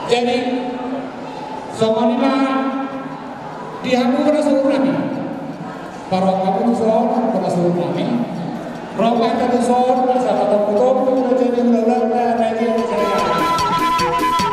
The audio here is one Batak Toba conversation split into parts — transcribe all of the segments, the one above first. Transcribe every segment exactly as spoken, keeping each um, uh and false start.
Jadi, songon i ma di hamu na suhut nami. Paruang hamu tu son, na suhut nami. Ro ma hita tu son, asa tatompu-tompu, na jadi ulaon na, na jadi ulaon na.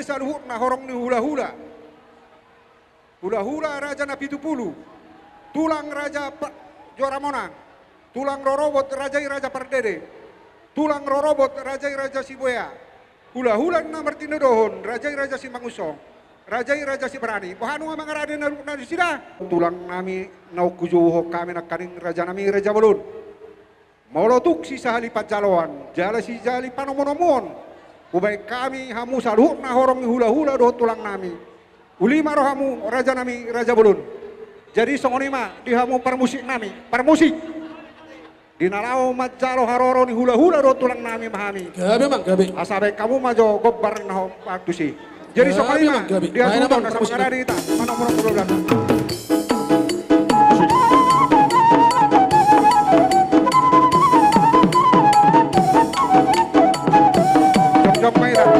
saluhutna horong ni hulahula. Hulahula Raja Napitupulu, tulang Raja Pa-, Juara Monang, tulang rorobot raja i Raja Pardede, tulang rorobot raja i Raja Sibuea, hulahula na martinodohon raja i Raja Simangunsong, raja i Raja Sibarani. Boha nunga mangarade na, na disi da? Tulang nami, naung hujou hon hami nangkaning, raja nami Raja Bolon. Molo tung sisahali panjaloan jala sisahali panomunomuon hubaen hami hamu saluhutna horong ni hulahula dohot tulang nami, uli ma rohamu raja nami Raja Bolon. Jadi songon i ma di hamu parmusik nami, parmusik. Di na laho manjalo haroro ni hulahula dohot tulang nami ma hami. Gabe, Amang, gabe. Asa baen hamu ma jo gombar na hombar tusi. Jadi songon i ma, gabe, gabe. Di hamu na sama parmusik nami. Hita, manomunomu dua belas. Jom, jom, ma hita.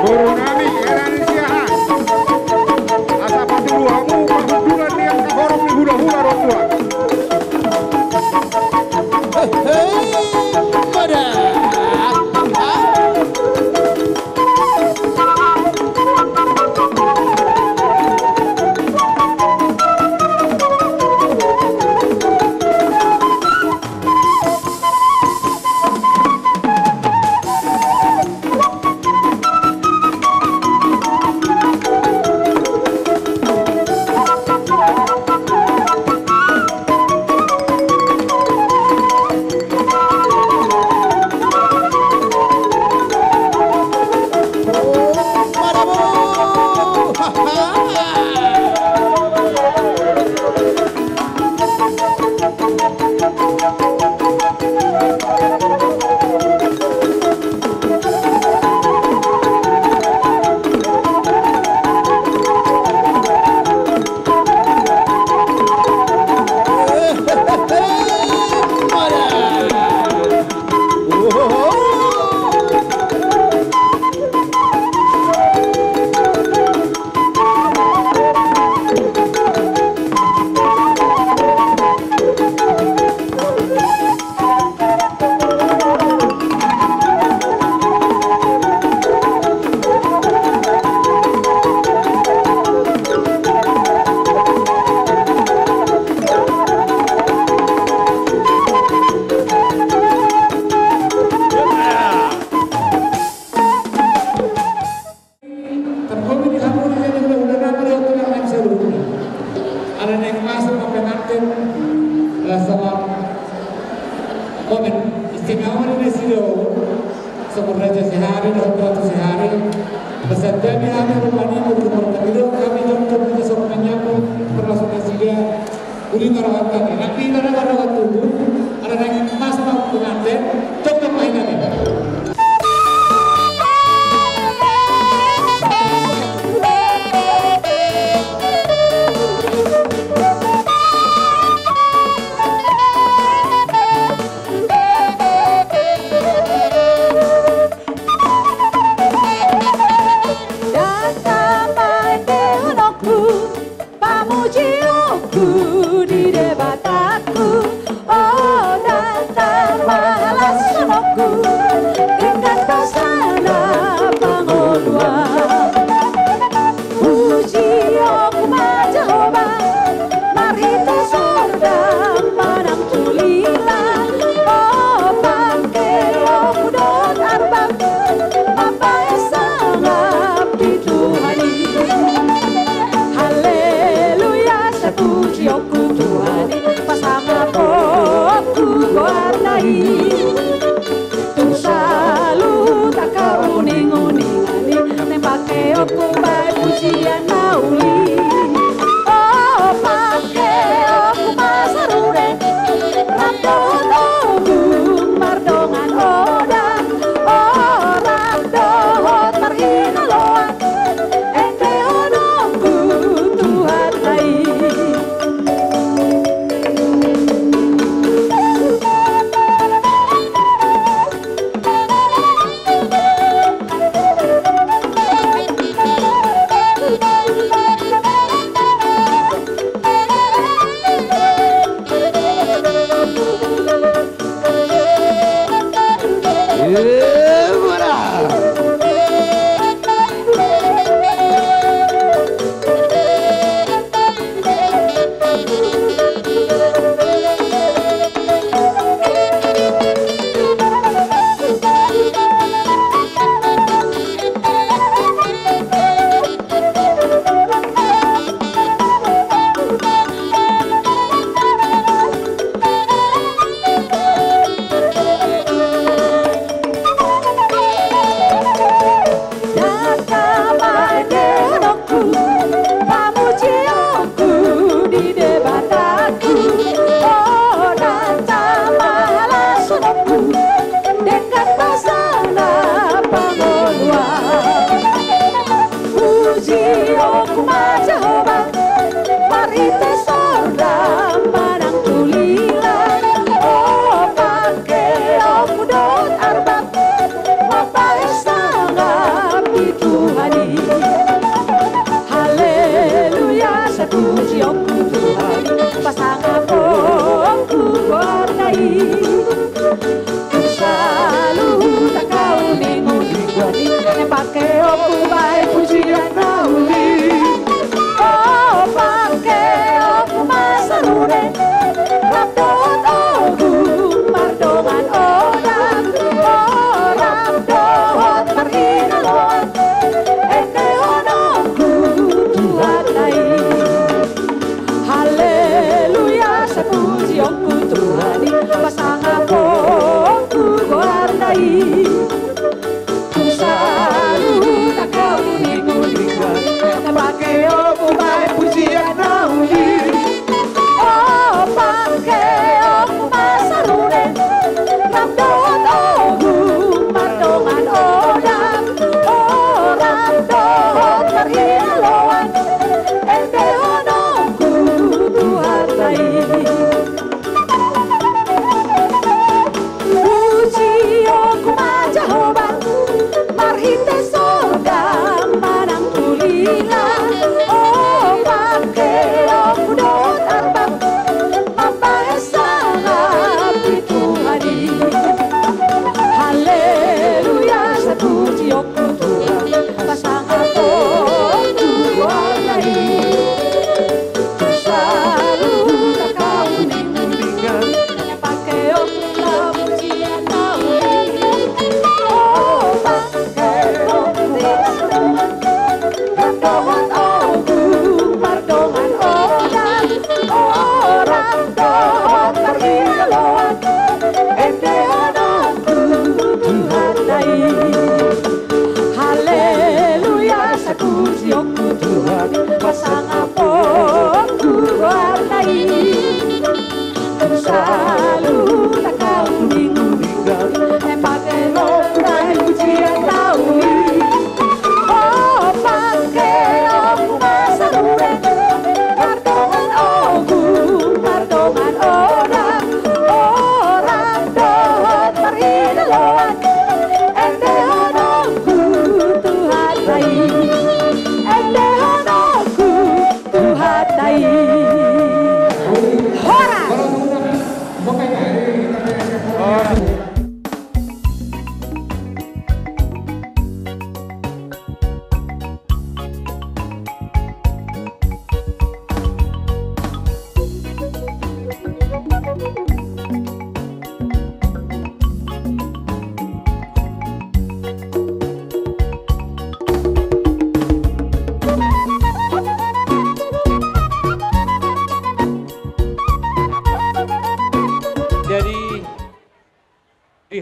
Boru nami, era ni siaha. Asa Songon raja sehari dohot ratu sehari, pasahat hami rupani, molo tung marhata do hami, jotjot hita songon na manyapu, termasuk nasida. Uli ma rohanta. Nangkin hita na mardongan tubu, ala naeng mas ma penganten, jotjot ma hita. Datang ma endehononku, pamujionku di Debataku. O, datang ma halashononku, denggan basana pangoluan. Pujionku ma Jahowa, marhite sordang manang tu lila. O, pangkeonku dohot arbab, mambahen sangap di Tuhan i. Haleluya, sai pujionku Tuhan i, pasangaponku goarna i. Tu saluhut angka uninguningan i, naeng pangkeonku bahen pujian na uli. O, pangkeonku ma sarude, rap dohot ogung mardongan odang. O, rap dohot marhinaloan, endehononku Tuhan na i. Datang ma endehononku, pamujionku di Debataku. O, datang ma halashononku, denggan basana pangoluan. Pujionku ma Jahowa, marhite sordang manang tu lila. O, pangkeonku dohot arbab, mambahen sangap di Tuhan i. Haleluya, sai pujionku Tuhan i, pasangaponku goarna i. Tu saluhut angka uninguningan i, naeng pangkeonku bahen pujian na uli. O, pangkeonku ma sarude, rap dohot ogung mardongan odang. O, rap dohot marhinaloan, endehononku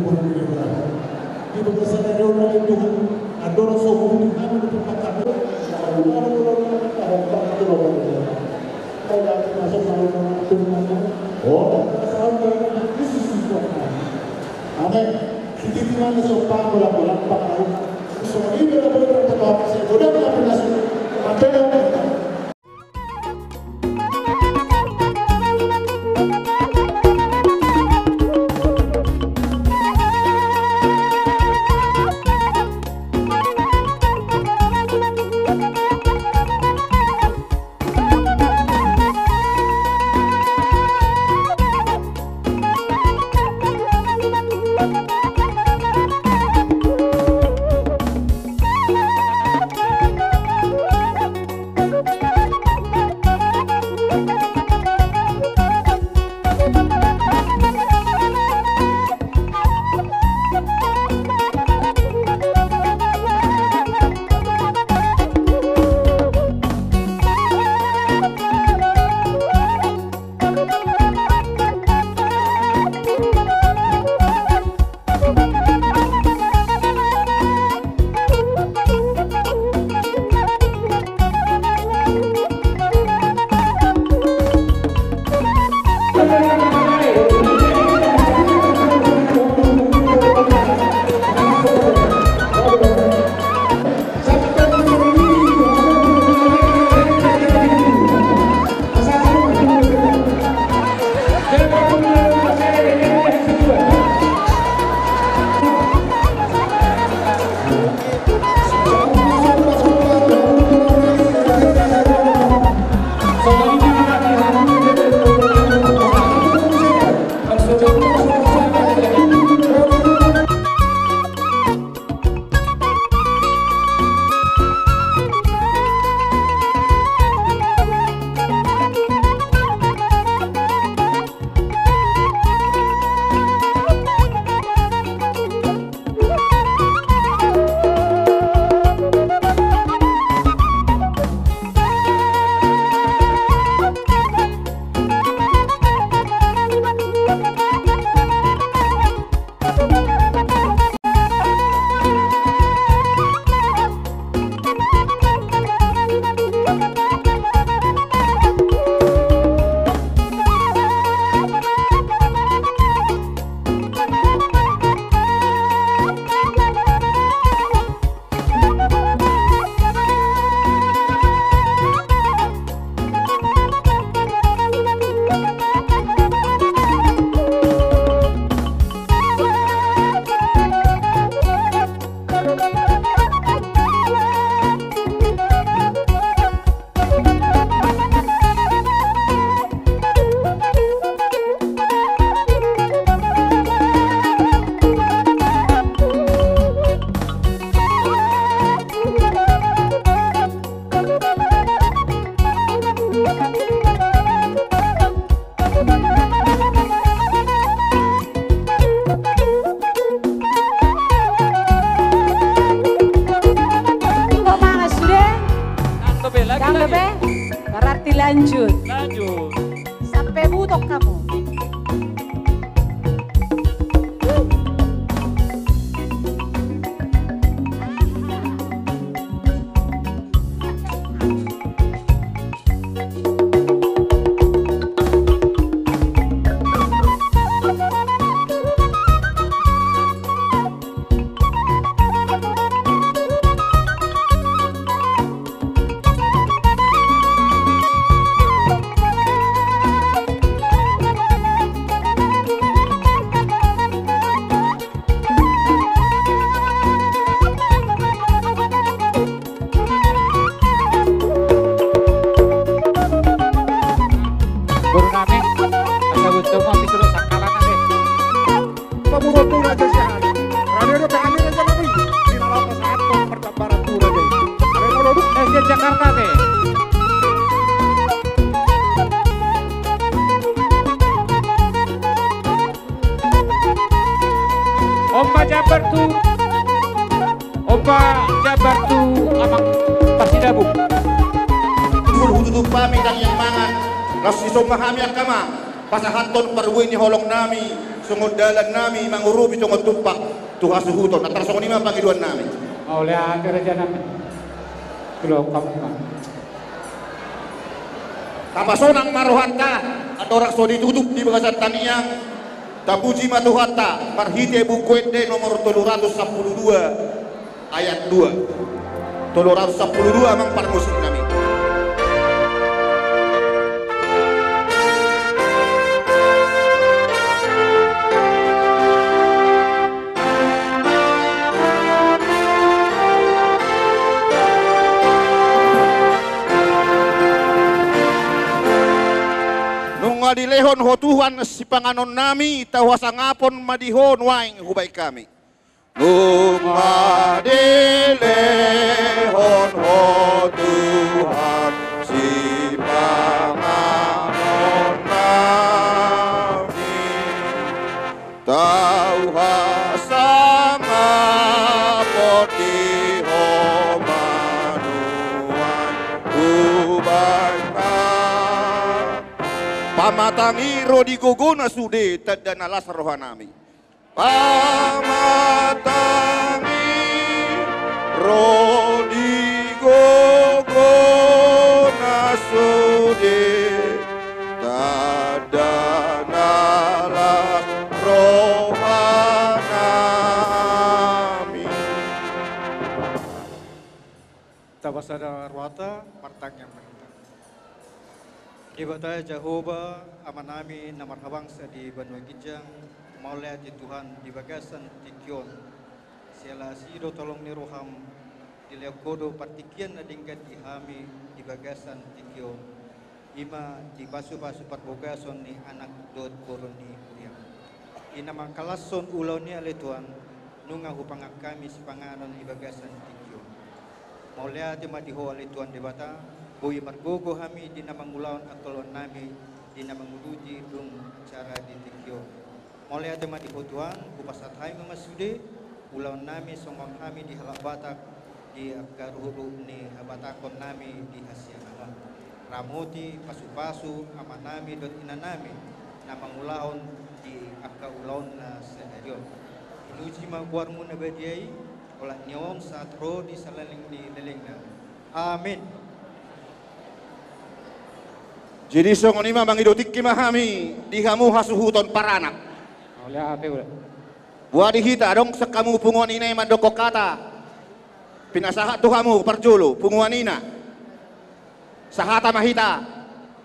Tuhan di dalam. Di bagasan ari on, ale Tuhan, andorang so huhut hami di tempat kami, na hau hau hau hau hau hau hau hau hau hau. Amen. Sititi ma na so panggolang-golang panggolang. So ibe na boi terpotong se godang na pinasu. Amen. Tong mangan sude? Ndang dope, lagi, ndang dope? Berarti lanjut. Lanjut. Sampe butok hamu. Boru nami, asa guntung ma pisuruh sangkalan ate. Pamuromuna jajaan. Rade do kami raja nami. Di dalam pasahat pardambaran tu raja i. Are molo dung. Eh, Jakarta ate. Ompa jambar tu, ompa jambar tu amang parsidabung. Molo hututup hami tangiang mangan, laos dison ma hami angka amang pasahathon parbue ni holong nami, songon dalan nami mangurupi songon tumpak tu hasuhuton. Antar songon i ma pangidoan nami. Mauliate raja nami. Tulak hamu ma. Tapasonang ma rohanta, andorang so ditutup di bagasan tangiang, tapuji ma Tuhanta, marhite Buku Ende nomor tolu ratus sampulu dua, ayat dua. Tolu ratus sampulu dua, amang parmusik nami. Nunga dilehon Ho Tuhan sipanganon nami, tau hasangapon ma di Ho nuaeng hubaen hami. Nunga dilehon Ho Tuhan sipanganon nami. Tau hasangapon di Ho ma nuaeng hubaen hami. Pamatangi ro di gogona sude tanda na las roha nami. Pamatangi ro di gogona sude tanda Hata martangiang ma hita. Debata Jahowa, Amanami na marhabangsa di banua ginjang, mauliate Tuhan di bagasan tingki on. Siala asi do tolong ni roham, dilehon Ho do partingkian na denggan di hami di bagasan tingki on. I ma di pasupasu parbagason ni anak dohot boru ni huriaM. I na mangkalashon ulaon i ale Tuhan, nunga hupangan hami sipanganon di bagasan tingki on. Mauliate ma di Ho ale Tuhan Debata, boi margogo hami di na mangulahon angka ulaonnami, di na manguduti dung acara di tingki on. Mauliate ma di Ho Tuhan, hupasahat hami ma sude ulaonnami songon hami di halak Batak, di angka ruhutruhut ni habatahononnami di hasiangan on. Ramoti, pasupasu amanami dohot inanami na mangulahon di angka ulaonna sadari on. Pinuji ma goarMu na badia i, olat ni on sahat ro di saleleng ni lelengna. Amin. Jadi songon i ma, mangido tingki ma hami di hamu hasuhuton paranak. Mauliate, ula. Boha di hita, adong sian hamu punguan ina i mandokkon hata pinasahat tu hamu parjolo, punguan ina. Sahata ma hita.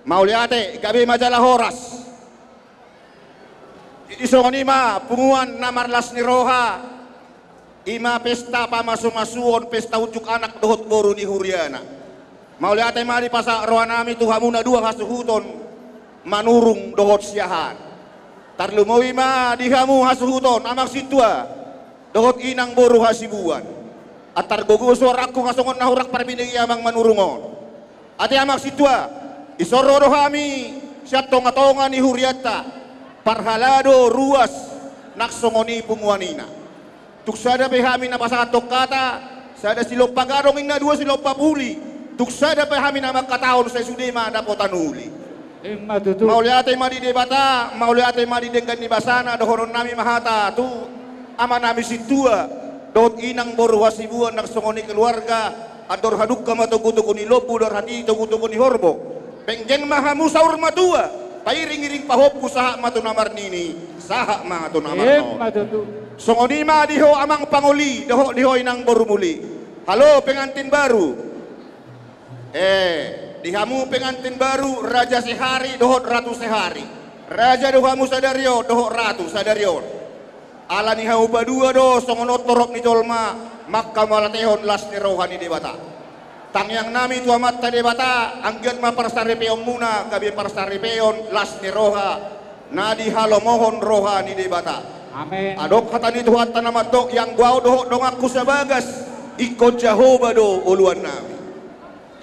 Mauliate, gabe ma jala horas. Jadi songon i ma punguan na marlas ni roha, i ma pesta pamasumasuon, pesta unjuk anak dohot boru ni huriana. Mauliate ma dipasahat rohanami tu hamu na dua hasuhuton, Manurung dohot Siahaan. Tarlumobi ma di hamu hasuhuton, amang sintua dohot inang boru Hasibuan. Antar gogo suarangku nga songon na hurang parbinege amang Manurung on. Ate amang sintua, dison ro do hami sian tongatonga ni hurianta, parhalado, ruas, nang songon i punguan ina. Tung sada pe hami na pasahathon hata, sada silompa gadong ninna, dua silompa puli. Tung sada pe hami na mangkatahon, sai sude ma dapotan uli. Emma tutu. Mauliate ma di Debata, mauliate ma di denggan ni basana, dohononnami ma hata tu amanami sintua dohot inang boru Hasibuan nang songon i keluarga. Andor hadungka ma togutogu ni lombu, andor hatiha togutogu ni horbo. Penggeng ma hamu saur matua, pairingiring pahompu, sahat ma tu na marnini, sahat ma tu na marnono. Emma tutu. Songon i ma di ho amang pangoli, dohot di ho inang boru muli. Halo pengantin baru. Eh, di hamu pengantin baru, raja sehari dohot ratu sehari. Raja do hamu sadari on, dohot ratu sadari on. Ala ni hamu padua do songon on torop ni jolma, manghamauliatehon las ni roha ni Debata. Tangiangnami tu Amanta Debata, anggiat ma parsaripeonmuna gabe parsaripeon las ni roha, na dihalomohon roha ni Debata. Amen. Adong hata ni Tuhanta na mandok, ianggo ahu dohot donganku sabagas, ingkon Jahowa do oloannami.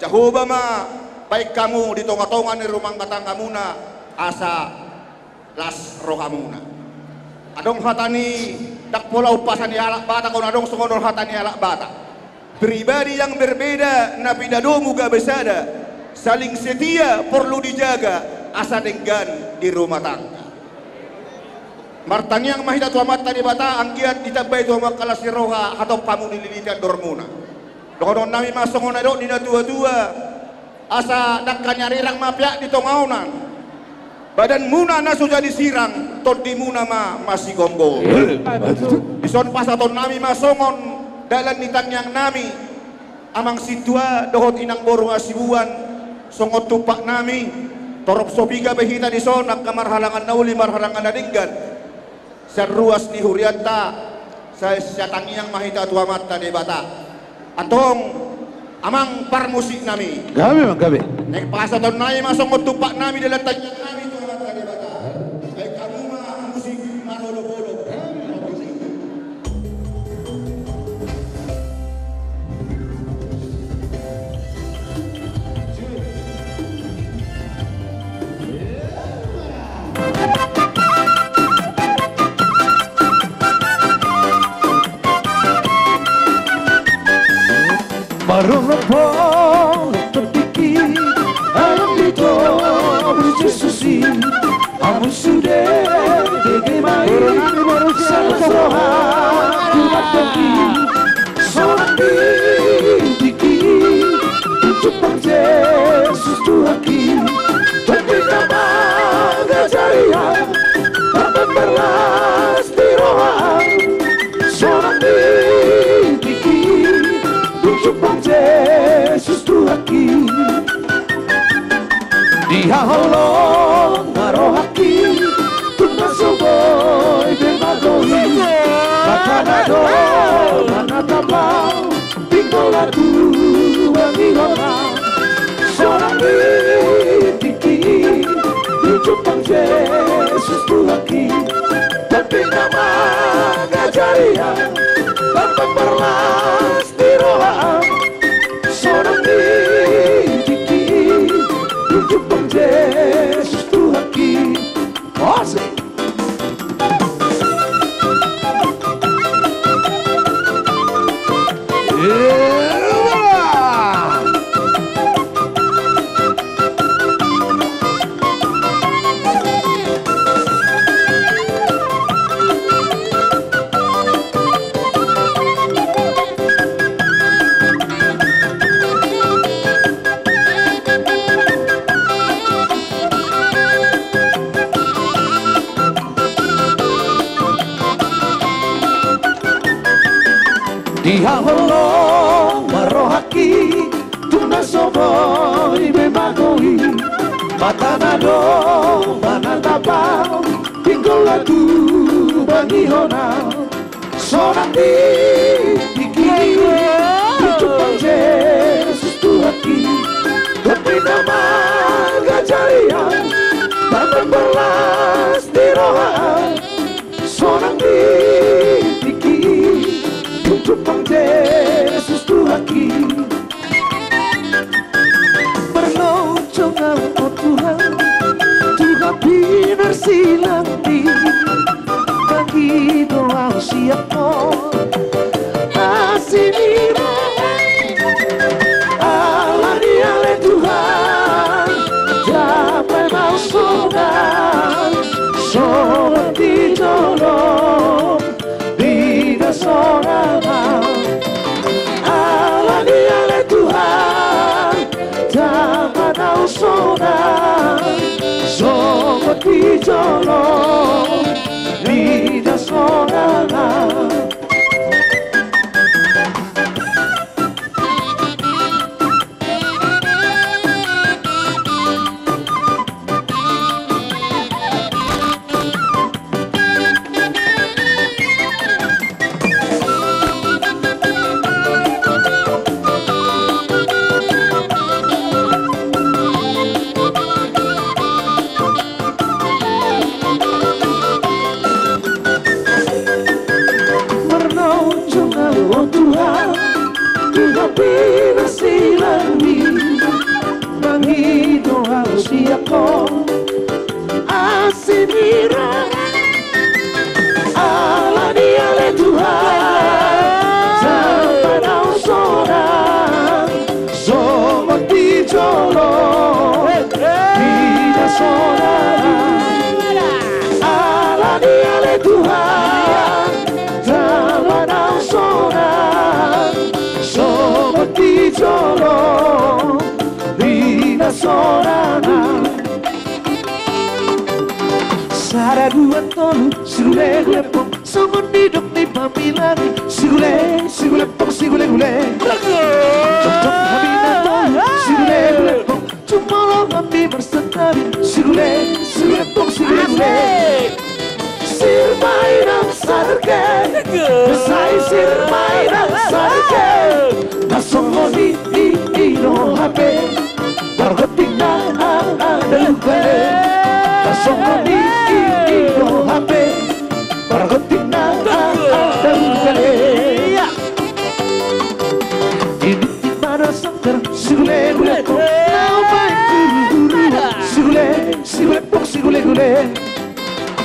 Jahowa ma baen hamu di tongatonga ni rumah tangamuna, asa las rohamuna. Adong hata ni, ndang pola umpasa ni halak Batak on, adong songon on hata ni halak Batak. Pribadi yang berbeda, na pinadomu gabe sada, saling setia porlu dijaga, asa denggan di rumah tangga. Martangiang ma hita tu Amanta Debata, anggiat ditambai tu hamu angka las ni roha, hatop hamu dililiti andormuna. Dohononnami ma songon na nidok ni natuatua, asa dangka ni arirang ma peak di tonga onan. Badanmuna na so jadi sirang, tondimuna ma masigomgoman. Emma tutu. Dison pasahatonnami ma songon dalan ni tangiangnami, amang sintua dohot inang boru Hasibuan, songon tumpaknami, torop so piga pe hita dison, angka marhalangan na uli, marhalangan na denggan. Sian ruas ni hurianta, sai sian tangiang ma hita tu Amanta Debata. Antong, amang parmusiknami. Gabe ma, gabe. Naeng pasahatonnami ma songon tumpaknami dalan tangiangnami tu Amanta Debata. Baen hamu ma musik manolop-olop. Marorobot tondingki, alani toru Jesus i, hamu sude bege ma i, sahat roha tu mandok i, sonang di tingki, unjuk pang Jesus Tuhanki, Tondi na mangajari au, pamambar las ni roha au, sonang di tingki, unjuk pang Jesus Tuhanki. Holong ma rohangki, tung na so boi be magou i. Mata na dong, mata na tapal, pinggol na tuangihon na. Sonang di tingki i, dijumpang Jesus Tuhanki. Tondina mangajari au, tondina marlas di roha au. Sonang di tingki i, dijumpang Jesus Tuhanki. Asik. Di haholong ma rohangki, tung na so boi be magou i. Mata na dong, mata na tapal, pinggol na tuangihon na. Sonang di tingki i, dijumpang Jesus Tuhanki. Tondina mangajari au, tondina marlas di roha au. Sonang di tingki i, dijumpang Jesus Tuhanki. Marlojong au, o Tuhan, Tuhan pinarsilangmi. Mangido au sian Ho, asi ni roham. Alani i ale Tuhan, jambar ma au sonang, songon di jolo. Di na sonang. Alani i ale Tuhan, jambar ma au sonang, songon di jolo. Di na sonang. Marlojong au, o Tuhan, Tuhan pinarsilangmi. Mangido au sian Ho, asi ni roham. Alani i ale Tuhan, jambar ma au sonang, songon di jolo. Di na sonang. Alani i ale Tuhan, jambar ma au sonang, songon di jolo. Di na sonang. Sada, dua, tolu, sigulegule pong, songon nidok ni pamilami. Sigulegule pong, sigulegule. Jongjong hami na tolu, sigulegule pong, jumolo hami marsantabi. Sigulegule pong, sigulegule. Sir ma inang sahurge, sai sir ma inang sahurge. Na songon i i i do hape, pargonting na ada ugale. Na songon i i i do hape, pargonting na ada ugale. Di tingki i ma na sanggar, sigulegule pong, na umbahen guruguru. Sigulegule pong, sigulegule.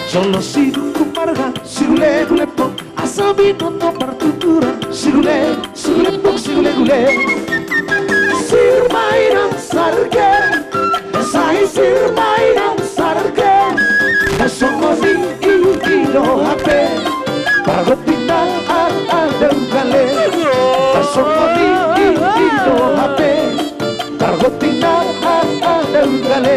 Jolo sidung tu marga, sigulegule pong, asa binoto partuturan. Sigulegule pong, sigulegule. Sir ma inang sahurge, sai sir ma inang sahurge. Na songon i i i do hape, pargonting na ada ugale. Na songon i i i do hape, pargonting na ada ugale.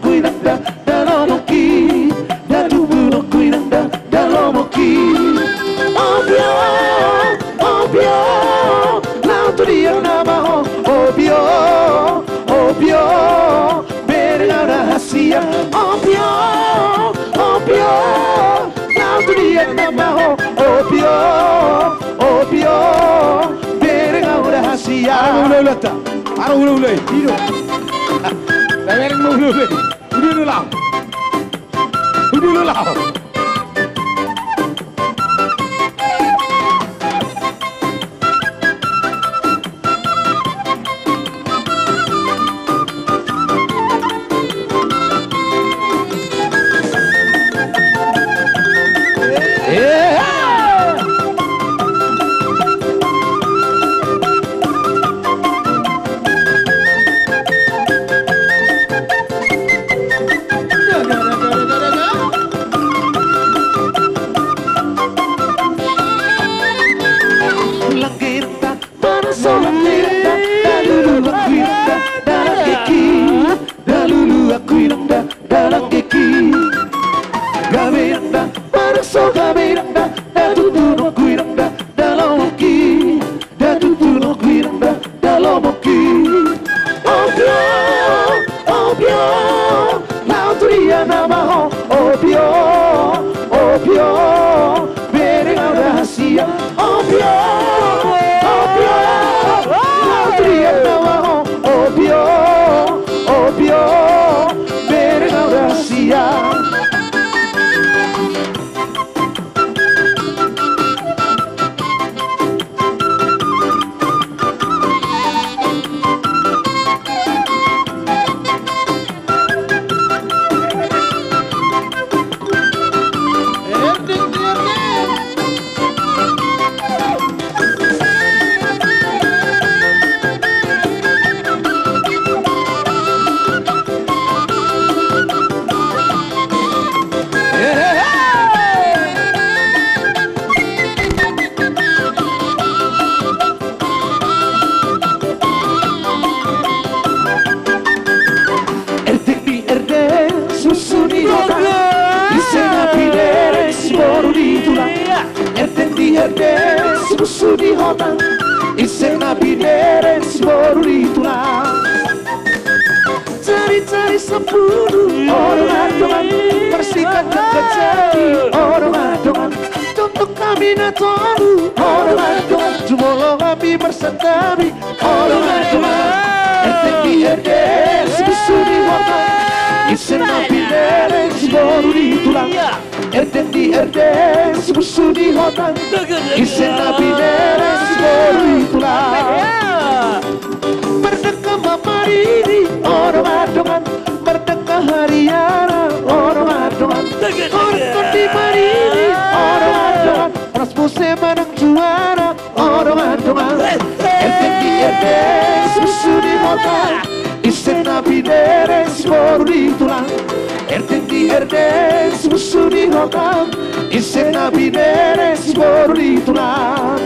nongku inang da, da lomoki, da tutu nongku inang da, da lomoki. Opio, opio, laho tu dia nama ho, opio, opio, bereng au rahasia. Opio, opio, laho tu dia nama ho, opio, opio, bereng au rahasia. Ara ma ulaulata, ara ulaula i. Ido. Bereng ma ulaula i. Udah lu, Lau. Udah lu, Lau. Langkirta, mana so langkirta, da lulu aku inang da, da langkirki, da lulu aku inang da, da langkirki. Gabe inang da, mana so gabe inang da, da tutu nongku inang da, da lomoki, da tutu nongku inang da, da lomoki. Opio, opio, laho tu dia nama ho, opio, opio, bereng au rahasia. Opio, opio, laho tu dia nama ho, opio, opio, bereng au rahasia. Ertek di erde, susu di hotang, ise na binereng siboru ni tulang. Ertek di erde, susu di hotang, ise na binereng siboru ni tulang. Cari-cari sampulu, o dongan-dongan, marsiganjang ganjang i, o dongan-dongan. Tontu hami na tolu, o dongan-dongan, jumolo hami marsantabi, o dongan-dongan. Ertek di erde, susu di hotang, ise na binereng siboru ni tulang. Ertek di erde, susu di hotang, ise na binereng siboru ni tulang. Mardangka ma mariri, o dongan-dongan, mardangka hariara, o dongan-dongan. Mardangka di mariri, o dongan-dongan, horas muse manang juara, o dongan-dongan. Ertek di erde, susu di hotang, ise na binereng siboru ni tulang. Ertek di erde, susu di hotang, ise na binereng siboru ni tulang.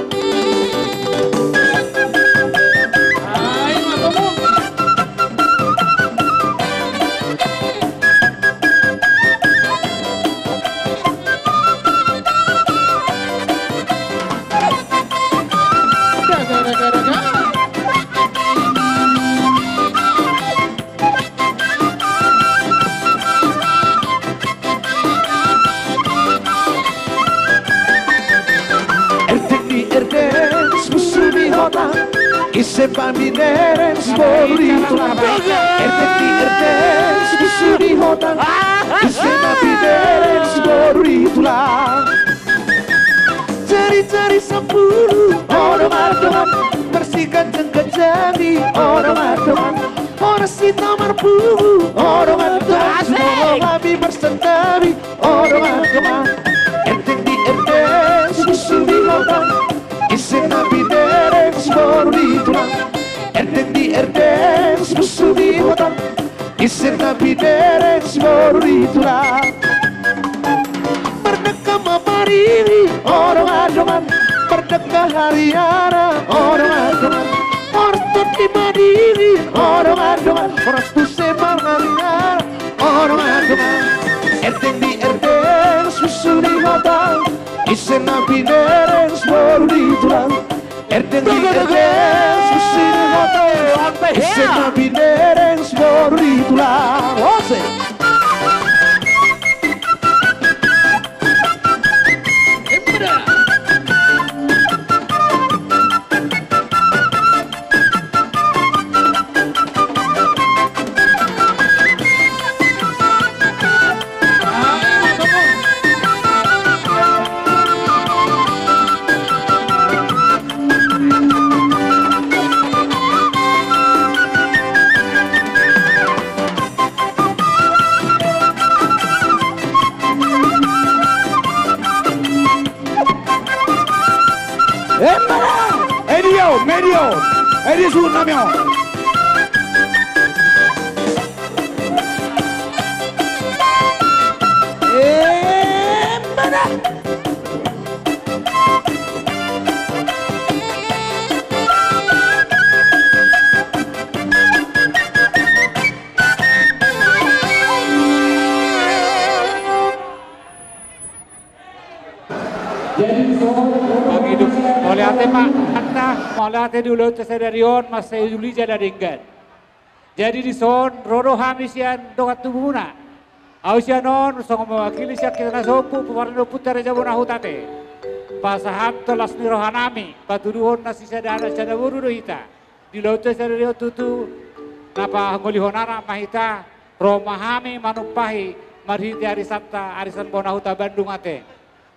Ertek di erde, Ise ma binereng si boru di tulang. Erteng di erteng si busu di hotang. Ise ma binereng si boru di tulang. Jari-jari sampulu, o dongan-dongan. Marsiganjang-ganjangi, o dongan-dongan. Oras hita marpungu, o dongan-dongan. Asik. Molo hami marsantabi, o dongan-dongan. Erteng di erteng si busu di hotang. Ise ma binereng si boru di tulang. Erteng di erteng si busu di hotang. Ise ma binereng si boru di tulang. Mardangka ma paririm, o dongan-dongan. Mardangka hariara, o dongan-dongan. Horas tondi ma dirim, o dongan-dongan. Horas muse ma hariara, o dongan-dongan. Erteng di erteng si busu di hotang. Ise ma binereng si boru di tulang. Erteng di erteng si busu di hotang. Ise ma binereng si boru di tulang. Ose. Emana! Edio, medio! Edio suhut nami on! Emana! Jadi, so, mauliate ma, anta, mauliate di ulaonta sadari on, mansai uli jala denggan. Jadi dison, ro do hami sian dongan tubumuna. Ahu sian on, songon mewakili sian hita na sombu, pomparan ni ompunta Raja Bonahuta ate. Pasahathon las ni rohanami, patuduhon na sisadana sian na boru do hita. Di ulaonta sadari on tutu, na pangolihonanna ma hita, ro ma hami manumpahi, marhite arisanta, arisan Bonahuta Bandung ate.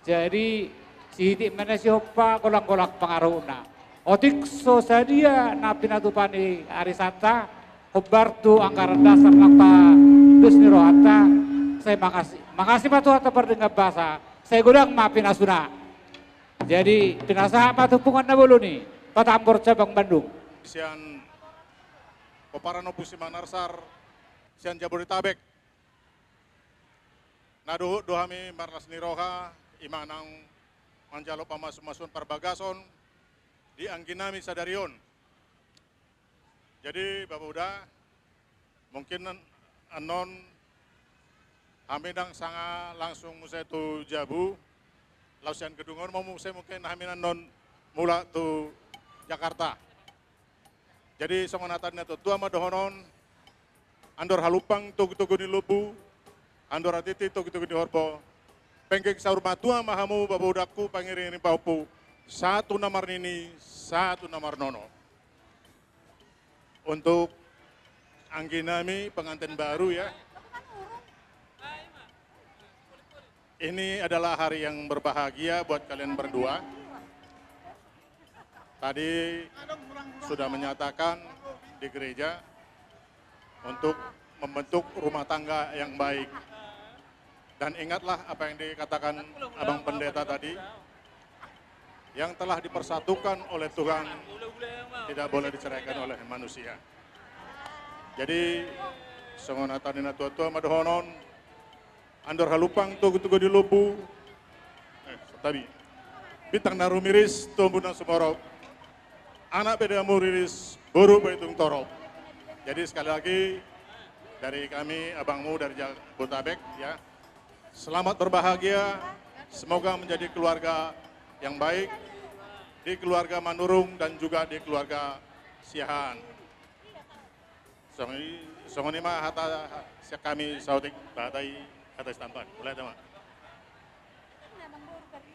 Jadi, sihitik ma na sihompa golang-golang pangarahutna. Otik so sadia na pinatupa ni arisanta, hombar tu anggaran dasar nang dos ni rohanta, sai mangasi, mangasi ma Tuhanta pardenggan basa, sai godang ma pinasuna. Jadi, pinasahat ma tu punguan na bolon i, Patambor Cabang Bandung. Sian Pomparan Ompu Simanarsar, sian Jabodetabek. Na dohot do hami marlas ni roha, i ma nang manjalo pamasumasuon parbagason di angginami sadari on. Jadi, Bapa Uda, mungkin an-, annon hami ndang sanga langsung muse tu jabu, laos sian gedung on ma muse mungkin hami annon mulak tu Jakarta. Jadi, songon hata ni natuatua ma dohonon, andor halumpang togutogu ni lombu, andor hatiti togutogu ni horbo, penggeng saur matua ma hamu Bapa Udangku, pangiringiring pahompu, sahat tu na marnini, sahat tu na marnono. Untuk angginami pengantin baru ya. Ini adalah hari yang berbahagia buat kalian berdua. Tadi sudah menyatakan di gereja untuk membentuk rumah tangga yang baik. Dan ingatlah apa yang dikatakan Abang Pendeta tadi, yang telah dipersatukan oleh Tuhan tidak boleh diceraikan oleh manusia. Jadi, songon hata ni natuatua ma dohonon, andor halumpang togutogu ni lombu, eh, santabi. Bintang na rumiris, tu ombun na sumorop. Anak pe na muriris, boru pe tung torop. Jadi, sekali lagi, dari kami, abangmu dari Jabodetabek, ya. Selamat berbahagia, semoga menjadi keluarga yang baik, di keluarga Manurung dan juga di keluarga Siahaan. Songon i, songon i ma hata sian hami saotik, bahat i hata stampan. Mulai, teman.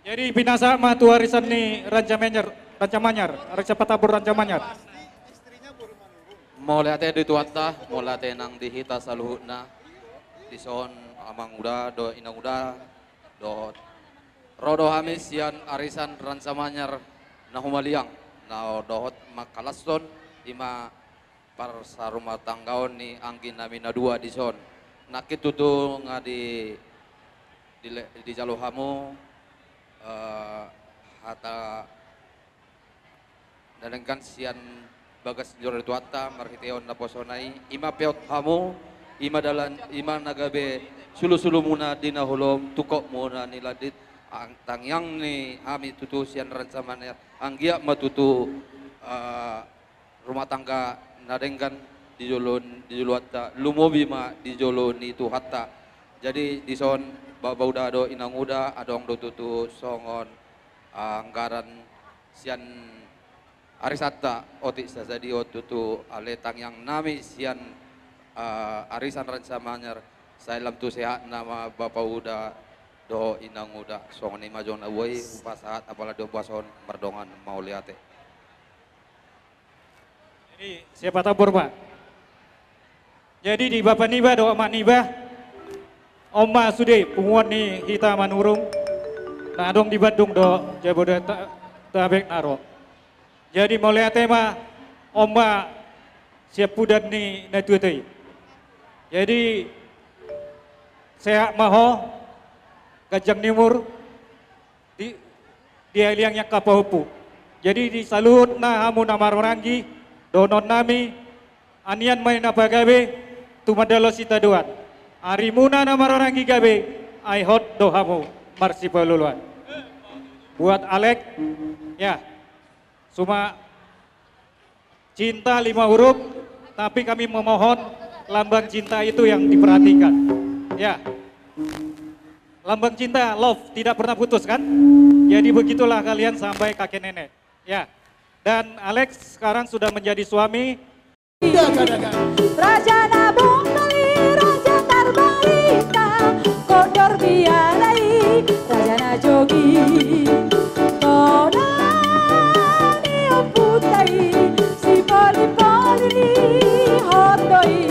Jadi, pinasahat ma tu arisan ni Raja Manyar, Raja Manyar, arisan Patambor Raja Manyar. Mauliate di Tuhanta, mauliate nang di hita saluhutna. Dison amang uda dohot inang uda, dohot ro do hami sian arisan Ranca Manyar na humaliang, na dohot mangkalashon, i ma parsarumatanggaon ni anggi nami na dua dison. Nangkin tutu nga di, di, dijalo hamu, eh, hata na denggan sian bagas ni joro ni Tuhanta, marhitehon naposona i, i ma peot hamu, i ma dalan, i ma na gabe sulusulumuna di na holom, tungkotmuna ni landit, ang-, tangiang ni hami tutu sian Ranca Manyar, anggiat ma tutu, eh, rumah tangga na denggan di jolo, di joloanta, lumobi ma di jolo ni Tuhanta. Jadi dison, bapa uda dohot inang uda, adong do tutu songon, eh, anggaran sian arisanta otik sasadia on tutu, ale tangiang nami sian, eh, arisan Ranca Manyar, sai lam tu sehatna ma bapa uda dohot inang uda. Songon i ma jolo na boi hupasahat, apala di ombas on, mardongan mauliate. Jadi siapa tabur, Pak? Jadi di bapa niba dohot ama niba, on ma sude punguan ni hita Manurung, na adong di Bandung dohot Jabodetabek na ro. Jadi mauliate ma, on ma siampudan ni natuatua i. Jadi sehat ma ho, ganjang ni umur, di, dialiangi angka pahompu. Jadi di saluhutna hamu na marhahamaranggi, dohonon nami, anian ma i na pagabe, tumandalhon sitadoan. Arimuna na marhahamaranggi gabe, ai hot do hamu marsipaolooloan. Buat Alex, ya, cuma cinta lima huruf, tapi kami memohon lambang cinta itu yang diperhatikan. Ya. Lambang cinta, love, tidak pernah putus, kan? Jadi begitulah kalian sampai kakek nenek. Ya. Dan Alex sekarang sudah menjadi suami. Raja na bongkali, raja tarbarita, kondor biara i, raja na jogi. Tona ni ompunta i, sipolipoli ni hot do i.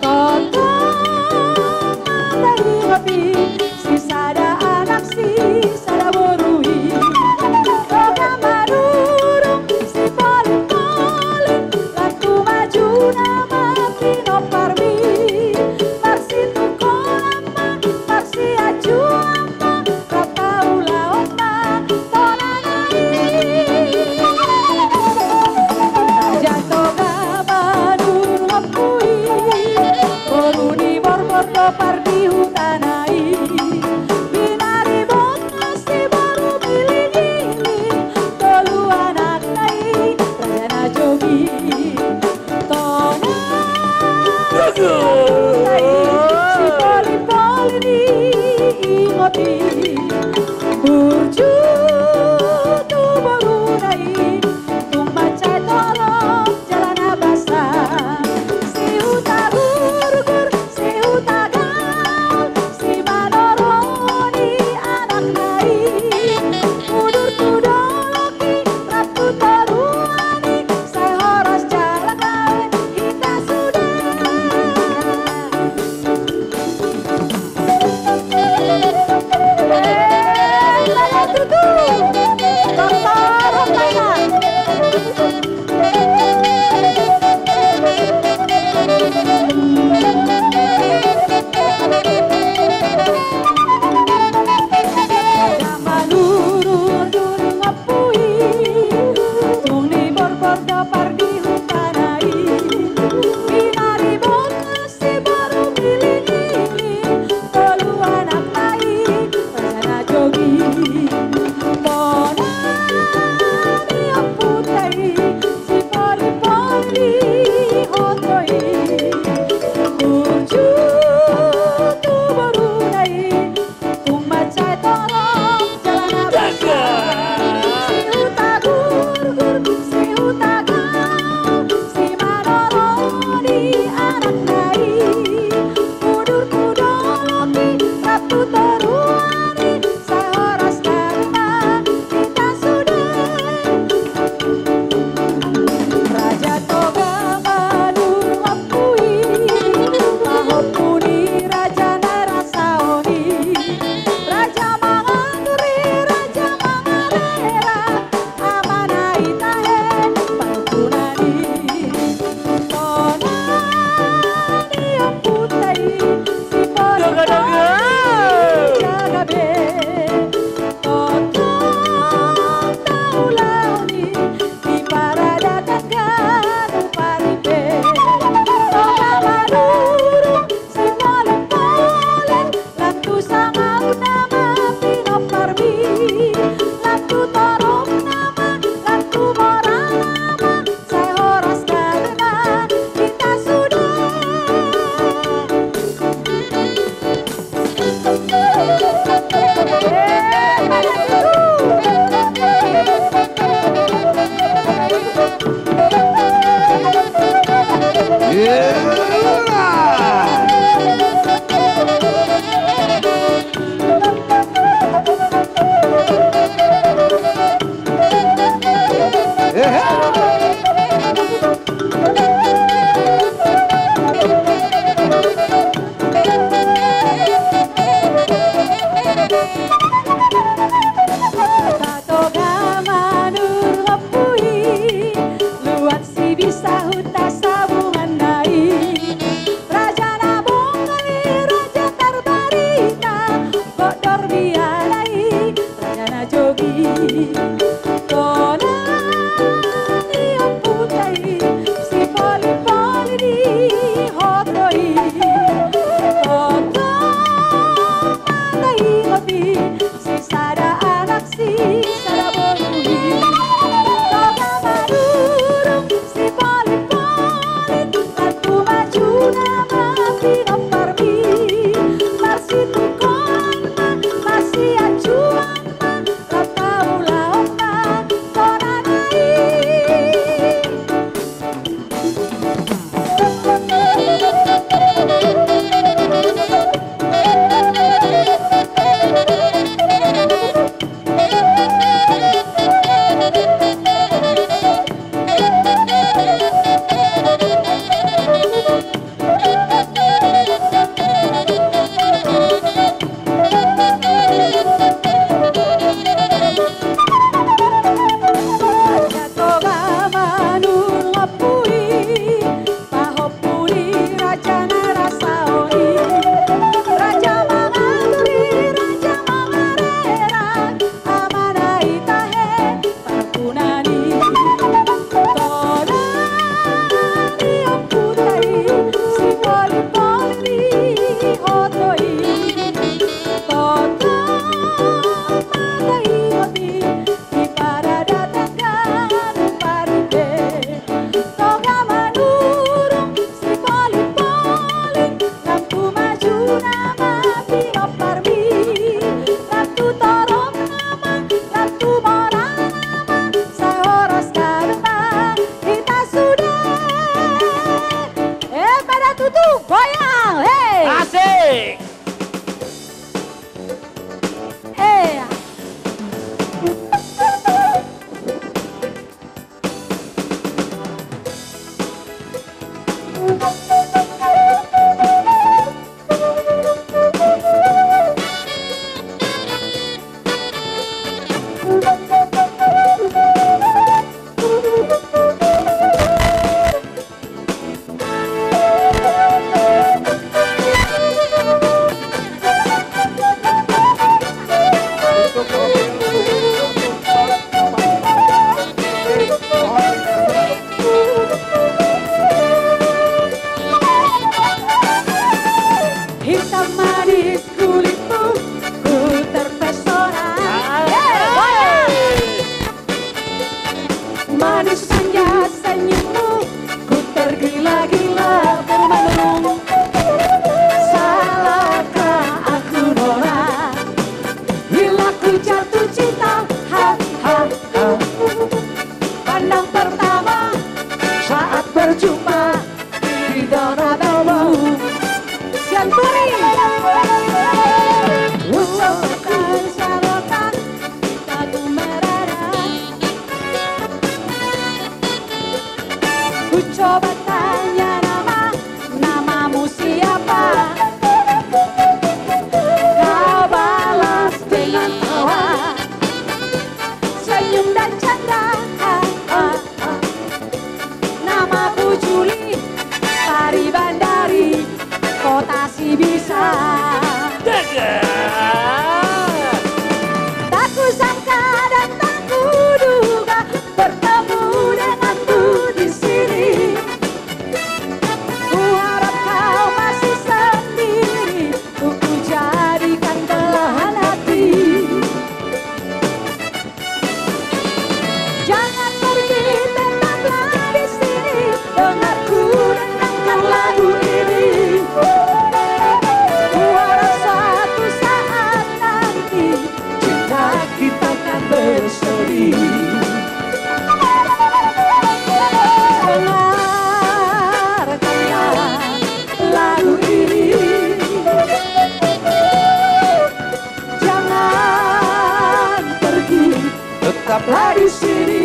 Tongtong ma taingot i, sisada anak sisada boru i. Roha Manurung sipolipoli, lan tu maju nama pinomparmi. Marsitungkolan ma, marsiajuan ma, rap paulaon ma, tona na i. Raja Toga Manurung ompu i, boru ni borbor do pardihutana i. Binaribot ma si boru Biligili, tolu anakna i, raja na jogi. Tona. Jogi. Sipolipoli ni ingot i. Burju tu boruna i. Tung mansai torop jala na basa. Si Hutagurgur, si Hutagaol, si Manoroni anakna i. Udur tu dolok i, rap tu toruan i, sai horas jala gabe hita sude. Ia na i raja na jogi. Tona ni ompunta i, sipolipoli di hoto i. Totong ma taingot i, sisada anak sisada boru i. Tona madurung sipolipoli, lam tu maju nama pinomparmi. Marsitungkoan ma, marsianjuan ma, lam paulahon ma tona na i. Raja Toga manurung ompu i, pahompu ni raja na rasaon i. Raja mangatur i, raja mangarerang, amana i tahe parguna ni. Tona ni ompunta i, sipolipoli di hoto i. Totong ma taingot i, di paradatan ganup ari pe. Toga manurung sipolipoli, lam tu maju nama pinomparmi. Lam tu torom nama, lam tu mora nama, sai horas gabe ma hita sude. Eh, pada tutu, goyang, hei. Asik. Eh. Hitam manis kulitmu, ku terpesona. Hei, goyang! Manis manja senyummu, ku tergila-gila termenung. Salahkah aku, Nora, bila ku jatuh cinta? Ha, ha, ha. Pandang pertama saat berjumpa di Donabelu. Sianturi. Ucapkan sorotan, kita tu merana. Ku coba tanya nama, namamu siapa? Kau balas dengan tawa, senyum dan canda. Namaku Juli, tari bandari, kota Sibisa. Daga! Tak kusangka dan tak kuduga bertemu denganmu di sini. Kuharap kau masih sendiri, ku, ku jadikan belahan hati. Jangan pergi, tetaplah di sini, dengar ku dendangkan lagu ini. Kuharap suatu saat nanti cinta kita kan berseri. Dengarkanlah lagu ini. Jangan pergi, tetaplah di sini.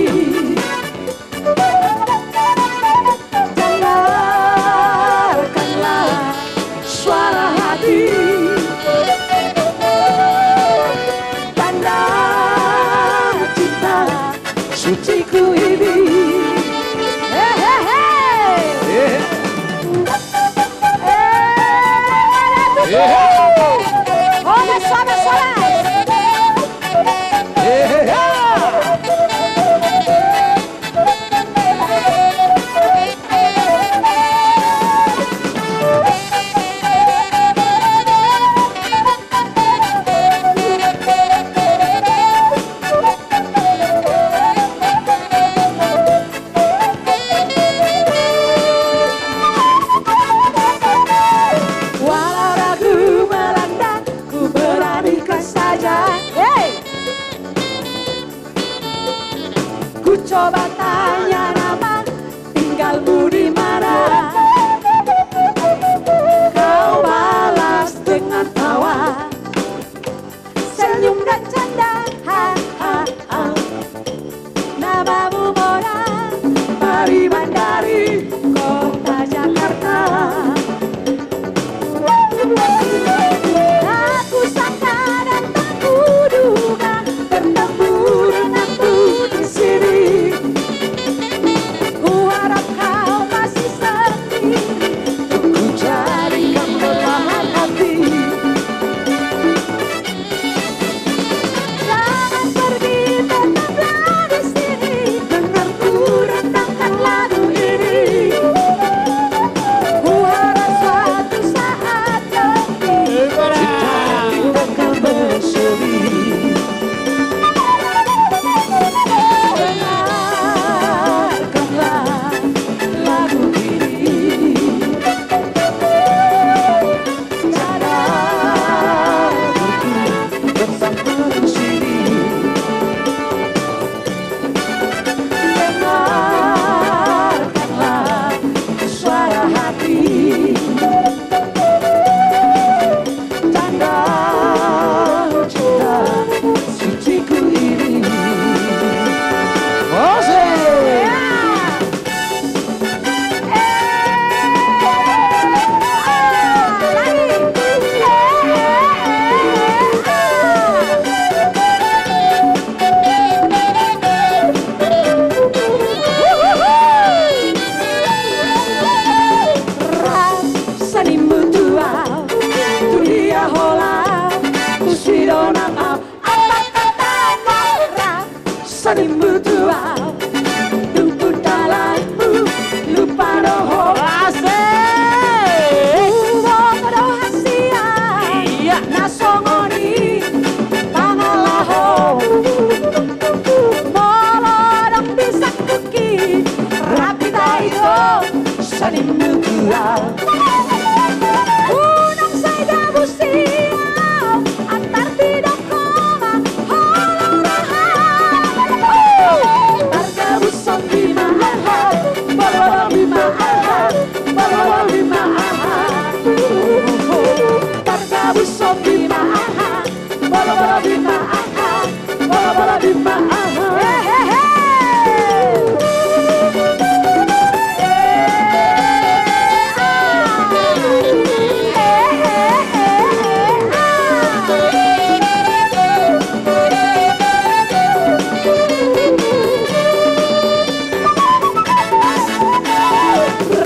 Dengarkanlah suara hati. Tanda cinta suciku ini. Hehehe. Eh. Eh, ada tuh. Eh. Oh, ada suara, suara. Coba tanya nama, tinggalmu di mana? Kau balas dengan tawa, senyum dan canda, ha, ha, ha. Namamu Mona, Pariban dari kota Jakarta. Tak kusangka dan tak kuduga bertemu denganmu di sini. Kuharap kau masih setia untuk ku jadikan belahan hati. Jangan pergi, tetaplah di sini. Dengar ku rendangkan lagu ini. Kuharap suatu saat nanti kita akan bersemi. Dengarkanlah lagu ini. Dengarkanlah suara hati. Tanda cinta suciku ini. Asik. Rap, senimu tu au, tu dia holan, tu si dongan au. Apa kata nara, senimu tu au, dung tu dalanmu lupa do ho. Asik. Huboto do hasian, iya, na songon i pangalaho. Molo dung bisa kuki, rap hita ito, senimu tu au. Unang sai gabus i au, antar didok ho ma holong roha. Targabus on bima aha, bolo bolo bima aha, bolo bolo bima aha. Targabus on bima aha, bolo bolo bima aha. Bolo bolo bima aha. He, he, he.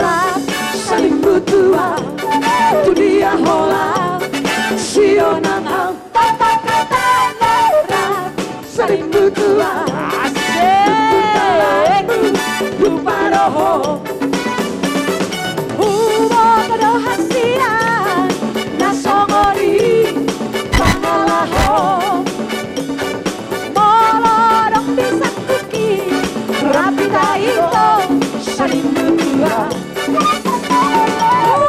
Rap, senimu tu au, tu dia holan, si dongan au. Apa kata nara, senimu tu au. Asik. Dung tu dalanmu lupa do ho. Huboto do hasian, na songon i pangalaho. Molo dung bisa kuki, rap hita ito, senimu tu au.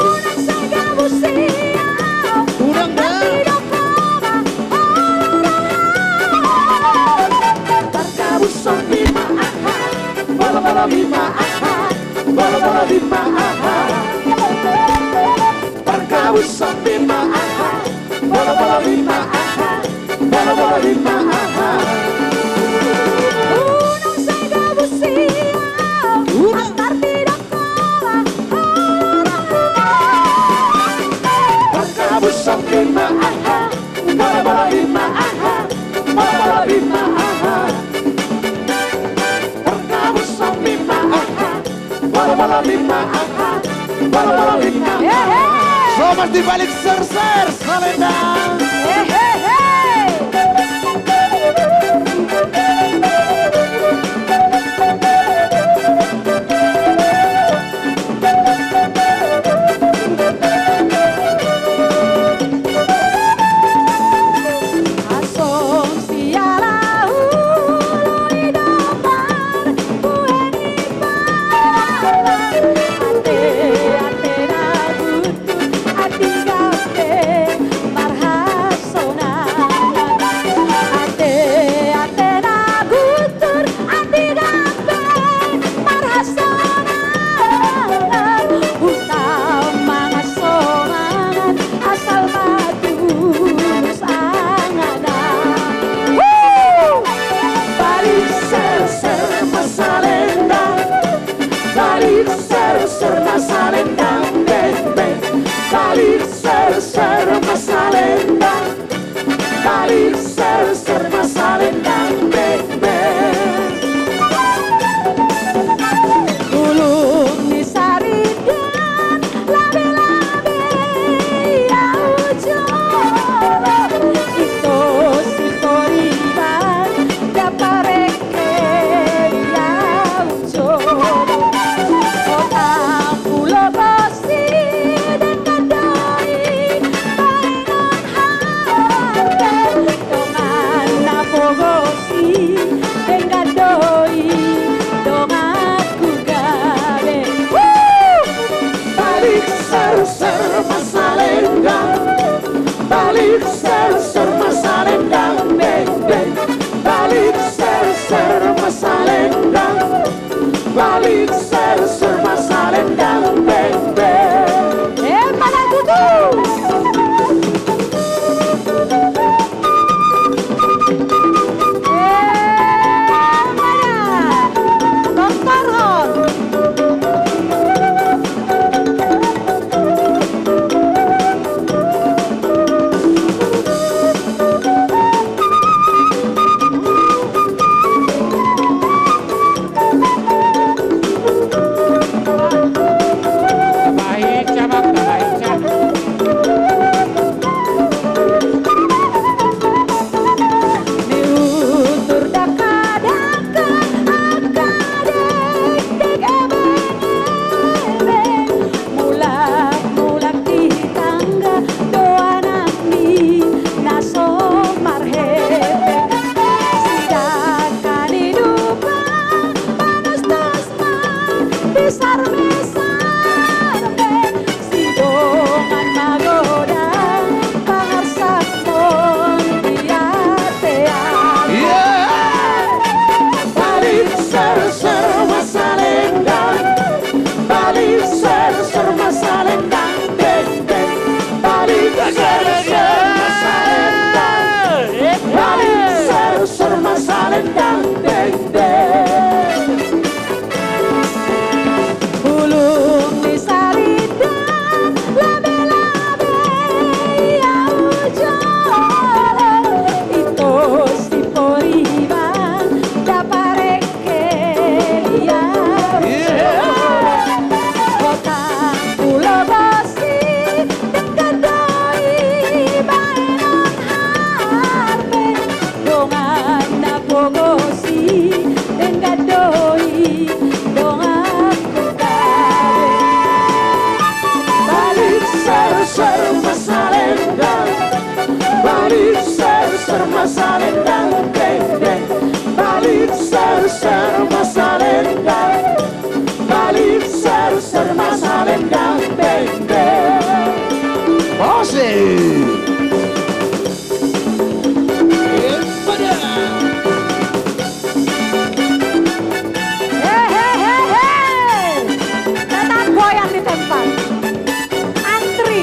Unang sai gabus i au. Unang da. Tapi dok ho ma holong roha. Targabus on bima aha, bolo bolo bima aha, bolo bolo bima aha. Targabus on bima aha, bolo bolo bima aha, bolo bolo bima aha. Unang sai gabus i au. Unang. Antar didok ho ma holong roha. Targabus on bima aha, bolo bolo bima aha, bolo bolo bima aha. Targabus on bima aha, bolo bolo bima aha, bolo bolo bima aha. Hehe. Somas di balik serser, salendang. Hehehe. Serma salendang beng beng. Bulung ni sarindan labe-labe ia ujolo. Ito si poriban dapareke ia ujolo. Kota pulo bosi denggan doi baenon harpe. Dongan na pogosi denggan doi donganku gabe. Balik serser ma salendang. Balik serser ma salendang beng beng. Balik serser ma salendang. Balik serser ma salendang beng beng. Eh, mana tutu? Eh, mana? Doktor Hon. Ni utur dakdanak angka dekdek, ebeng-ebeng, mulak-mulak di tangga, doanan ni na so marhepeng. Sidangka ni dumba panostos ma di sarme-sarme, sidongan magodang pangarsahon di ate-ate. Balik serser ma salendang. Balik serser ma salendang beng beng. Balik serser ma salendang. Balik serser ma salendang beng beng. Bulung ni sarindan labe-labe ia ujolo. Ito si poriban dapareke ia ujolo. Kota pulo bosi denggan doi baenon harpe. Dongan na pogosi denggan doi donganku gabe. Balik serser ma salendang. Balik serser ma salendang beng beng. Balik serser ma salendang. Balik serser ma salendang beng beng. Musik. He, he, he, he. Tetap goyang di tempat. Antri.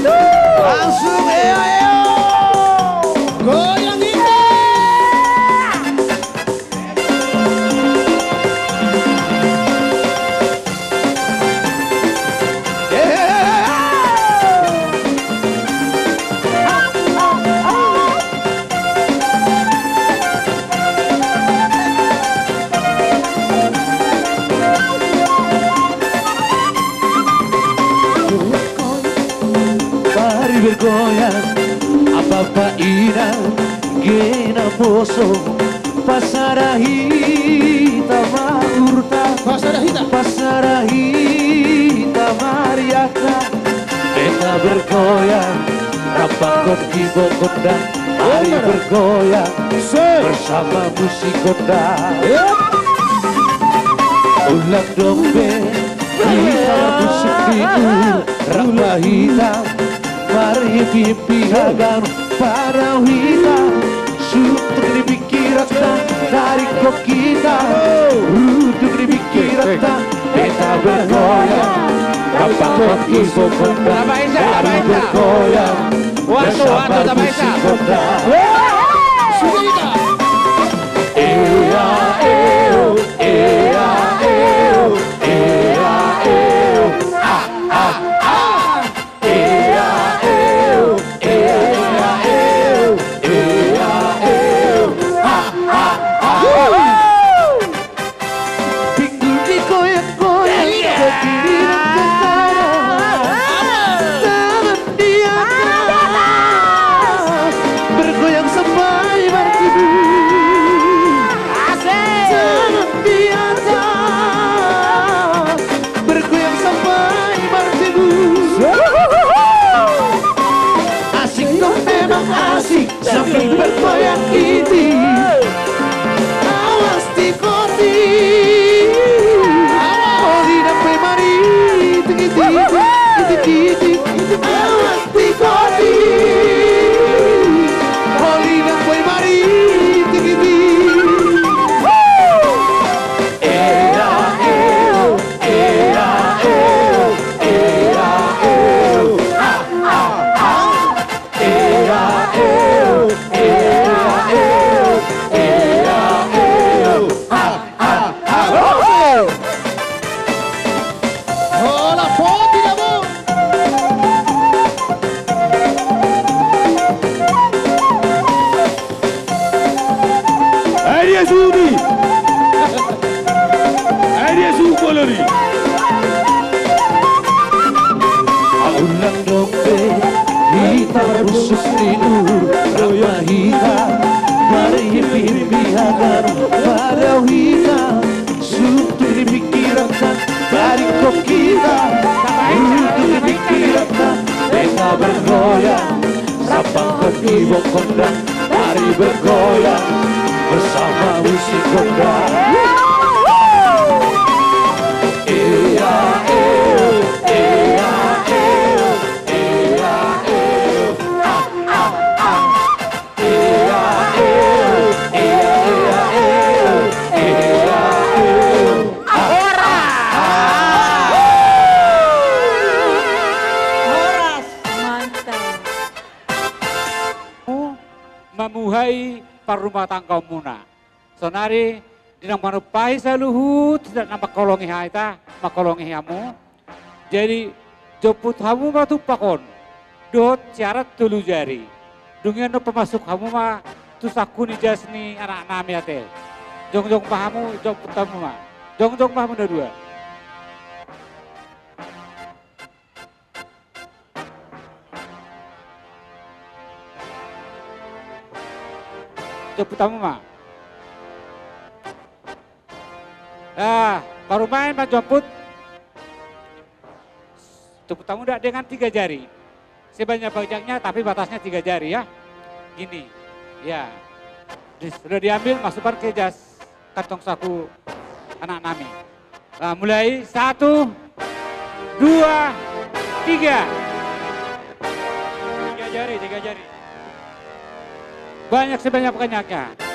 Langsung eo, eo. Goyang ita. Mari bergoyang, ampang, inang, gena poso, pasada hita ma uhurta, pasada hita, pasada hita ma riahta. Beta bergoyang, rap dohot ibo gondang, mari bergoyang bersama musik gondang. Ulang dombe, hita marmusik di uhur, rap ma hita marhappy-happy haganup, padao hita, suntuk ni pingkiranta, taringot hita, runduk ni pingkiranta. Beta bergoyang, rap dohot ibo gondang, mari bergoyang bersama musik gondang. Ea eo, ea eo, ea eo, ah, ah, ah. Ea eo, ea eo, ea eo, ah, ah, ah. Pinggul digoyang-goyang, kaki di dalam tanah, tangan di atas, bergoyang sampai martibu. Tangan di atas, bergoyang sampai martibu. Asik dong, memang asik sambil bergoyang iti. Awas di koti. Awas. Ori nang pe mari. Tiki, tiki, tiki, tiki. Awas di koti. Ori nang pe mari. Tiki, tiki. Ea eo, ea eo, ea eo, ah, ah, ah. Ea eo, ea eo, ea eo, ah, ah, ah. Hola, poti na bo. Ai dia subi. Ai dia subi lori. Ulang dombe, hita marmusik di uhur, rap ma hita marhappy-happy haganup, padao hita, suntuk ni pingkiranta, taringot hita, runduk ni pingkiranta. Beta bergoyang, rap dohot ibo gondang, mari bergoyang bersama musik gondang. Ea eo, ea eo, ea eo, ah, ah, ah. Ea eo, ea eo, ea eo, ea eo, ah, ah, ah. Horas. Mantap. Mamuhai parrumatanggaonmuna. Saonari, di na manumpahi saluhut, di na mangkolongi hita, mangkolongi hamu. Jadi, jomput hamu ma tumpak on dohot syarat tolu jari. Dung i annon pamasuk hamu ma tu sangku ni jas ni anak nami ate. Jongjong ma hamu, jomput hamu ma. Jongjong ma hamu na dua. Jomput hamu ma. Nah, parumaen manjomput. Jomput hamu nda dengan tiga jari. Sebanyak-banyaknya, tapi batasnya tiga jari ya. Gini. Ya. Sudah diambil, masukkan ke jas kantong saku anak nami. Nah, mulai satu, dua, tiga. Tiga jari, tiga jari. Banyak sebanyak-banyaknya.